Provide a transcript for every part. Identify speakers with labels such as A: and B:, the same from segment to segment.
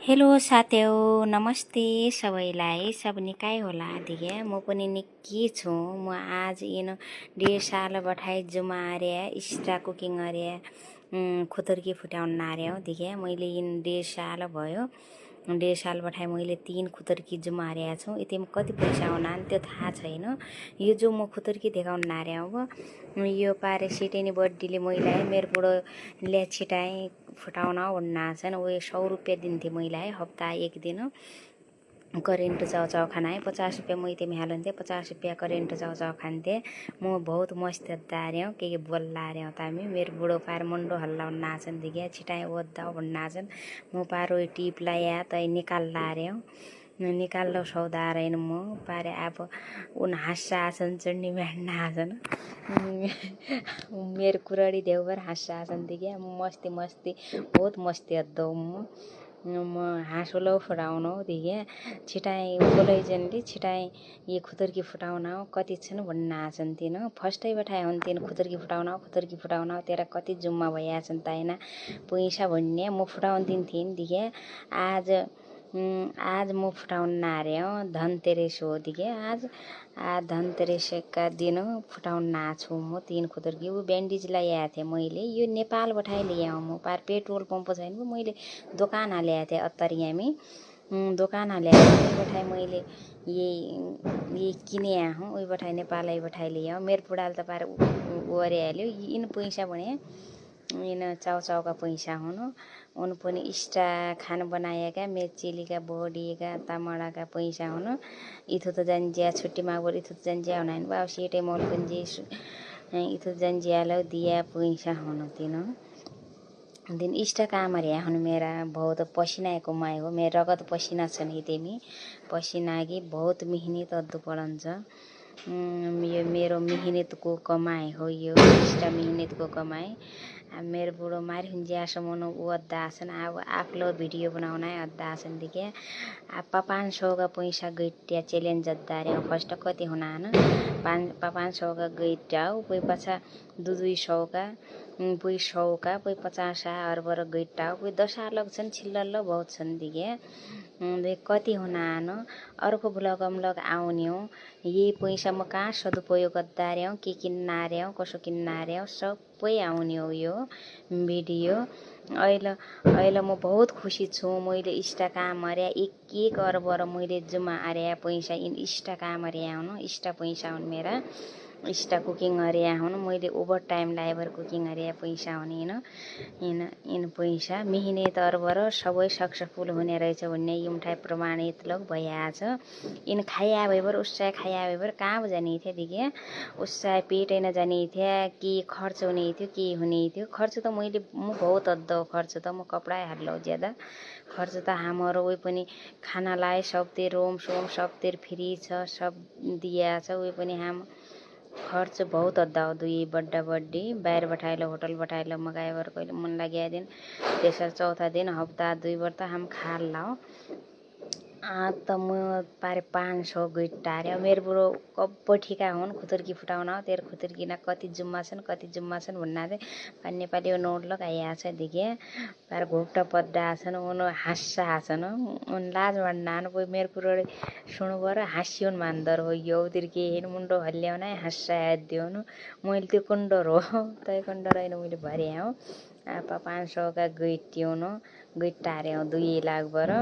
A: hello साथीहरु नमस्ते सबैलाई सब निकै होला दिगे म पनि निकै छु म आज इन 1.5 साल बठाई जुमारे स्टा कुकिङ अरे खुतर्की फुटाउन नार्यो दिगे मैले इन 1.5 साल भयो 1.5 साल बठाई मैले 3 खुतर्की जुमार्या छु इतिम कति पैसा आउनान त्यो थाहा छैन यो जो म खुतर्की देखाउन नार्या हो यो पारे सिटेनी बड्डीले मैले मेरो बुढो ले छिटाई फुटाउन भन्नाछन् वे 100 रुपैयाँ दिन्थे मैले हप्ता एक दिन करेन्ट चाउ खाना 50 रुपैयाँ मैते में हालन्थे 50 रुपैयाँ करेन्ट चाउ खान्थे म बहुत मस्त दार्यो के बोल्लार्यो तामी मेरो बुढो पार मुन्डो हल्लाउन नाछन् दिगे छिटाई ओद्दा भन्नाछन् म पारो टिप लाया तै निकाल्लार्यो निकाल्लो सौदारेन म पारे अब उन हाँस्सा आछन् चण्डी म्याड्ना आछन् मेरो कुरडी देउबर हाँस्सा आछन् दिगे मस्ती मस्ती बहुत मस्ती अद्दो म हाँसोलो फुटाउनो दिगे छिटाई बोलै जन्डी छिटाई ये खुतर्की फुटाउना कति छन् भन्न आछन् तिन फर्स्टै बैठाए हुन् तिन खुतर्की फुटाउना तेरा कति जुम्मा भइया छन् ताइना पैसा भन्ने म फुटाउन दिन्थिन दिगे आज म फुटाउन नार्यो धनतेरस हो दिगे आज धनतेरस का दिन फुटाउन नाछु म 3 खुतर्की उ ब्यान्डेज ल्याए थिए मैले यो नेपाल बठाई ल्याउ म पार पेट्रोल पम्प छैन मैले दोकान हाल्या थिए अत्तरियामी दोकान हाल्या बठाई मैले ये किने हूँ ओइ बठाई नेपालै बठाई लिया मेरो बुढाले त पार ओरे हाल्यो इन पैसा भने इन चाउ का पैसा हुनु उन पनि स्टा खाना बनाएका मेचिलीका बोडीका तमडाका पैसा हुनु इथो त जन्जिया छुट्टी मागोर इथो त जन्जिया हुनाइन बाउ सीटे मोल पनि इथो जन्जिया लो दिया पैसा हुनु तिन दिन स्टा काम रे हुनु मेरा बहुत पसिना कमाए हो मेरो रगत पसिना छ नि तेमी पसिना कि बहुत मेहनत अद्दु पडन्छ यो मेरो मेहनतको कमाई हो यो स्टा मेहनतको कमाई मेरो बुढो मारि हुन्ज्यासम्म ऊ अद्दा आछन् अब आफ्नो भिडियो बनाउन अद्दा आछन् दिके 500 का पैसा गइट्या च्यालेन्ज अद्दा रे फर्स्ट कति हुनान 500 का गइट्याउ कोही पछा 200 का कोही 100 का कोही 50 अरबर गइट्याउ कोही 10 लग छन् छिल्लल्ल बहुत छन् दिगे कति हुनान अर्को ब्लगम लग आउन्यो ये पैसा म कहाँ सदुपयोग अद्दा रे के किन्ना रे कसो किन्ना रे सबै आउन्यो यो भिडियो अहिले म बहुत खुसी छु मैले स्टा काम अरे एक अरबर मैले जुमा आर्या पैसा इन स्टा काम अरे आउनु स्टा पैसा हुन् मेरा स्टा कुकिङ अरे हुन् मैले ओभर टाइम लाइबर कुकिङ अरे पैसा हुने इन पैसा मेहनत अरबर सबै सक्सेसफुल हुने रहेछ भन्ने युमठाई प्रमाणित लोग भइया छ इन खाया भइबर उस्सा खाया भइबर कहाँ जाने थियो दिगे उस्सा पेटै नजाने थियो कि खर्च हुने थियो के हुने थियो खर्च त मैले म बहुत अद्दो खर्च त म कपडा हाल्लो ज्यादा खर्च त हाम्रो उही पनि खानालाई सबतिर रोम सोम सबतिर फ्री छ सब दिया छ उही पनि हाम खर्च बहुत अद्दा दुई बड्डा बड्डी बाहिर बठाइलो होटल बठाइलो मगाएर कहिले मन लाग्या दिन तेसर चौथा दिन हप्ता 2 बार त हम खा लाओ त म पारे 500 गइटार्यो मेरो बुढो कब्बो ठिका हुन् खुतर्की फुटाउन तेरो खुतर्की ना कति जुम्मा छन् भन्ना दे नेपाली नोट लगाइया छ दिगे पार घोप्टा पद्दा छन् उन हाँस्सा छन् उन लाज भन्नान कोही मेरो कुरो सुनबर हाँस्योन मान्दर हो यो तिर्के हेन मुन्डो हल्ल्याउन हाँस्सा दिउनु मैले त्यो कुण्डर हो तै कुण्डर हैन मैले भर्या हो 500 का गइटार्यो 2 लाख बर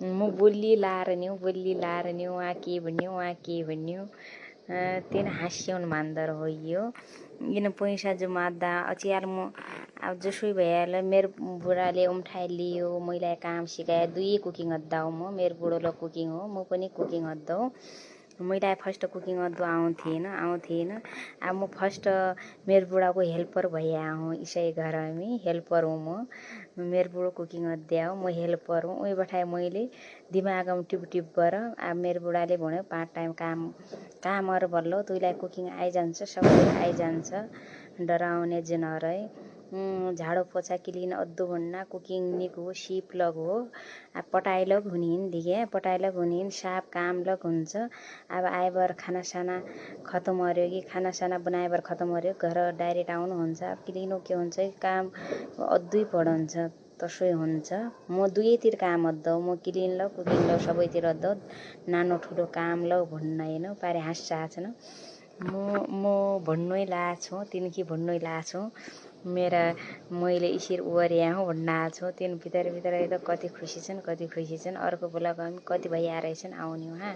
A: म बोली लार न्यू वहाँ के भन्यो तेन हाँस्यौन मान्दर हो यो इन पैसा जुमाद्दा अचियाल म अब जसो भइहाल्यो मेरो बुढाले उम्ठाइ लियो मैले काम सिकाए 2 कुकिङ अद्दाउ म मेरो बुढोलो कुकिङ हो म पनि कुकिङ अद्दौ मैले फर्स्ट कुकिङ अद्दो आउँथेन अब म फर्स्ट मेरो बुढाको हेल्पर भइया हुँ इसै घरमी हेल्पर हुँ म मेरो बुढो कुकिङ अद्याउ म हेल्पर हुँ उही बठाए मैले दिमागम टिप गर अब मेरो बुढाले भन्यो पार्ट टाइम कामहरु बल्लो तुइलाई कुकिङ आइजान्छ सबै आइजान्छ डराउने जनरै झाडो पोछा क्लिन अद्दो भन्ना कुकिङ निको सिप लग हो अब पटाइलग हुनिन् दिगे पटाइलग हुनिन् साफ काम लग हुन्छ अब आइबर खाना साना खतम गर्यो कि खाना साना बनाएबर खतम गर्यो घर डाइरेक्ट आउनु हुन्छ अब क्लिनो के हुन्छ काम अद्दुई पडन्छ तसै हुन्छ म दुवैतिर काम अद्द म क्लिन ल कुकिङ ल सबैतिर अद्द नानो ठुलो काम ल भन्नाइन पारे हाँस्सा छन् म भन्नै लाछु तिनकी भन्नै लाछु मेरा मैले इसर ओर्या हूँ भन्ना छु तिन भित्र भित्र कति खुसी छन् अर्को बेला गमी कति भइआ रहेछन् आउने उहाँ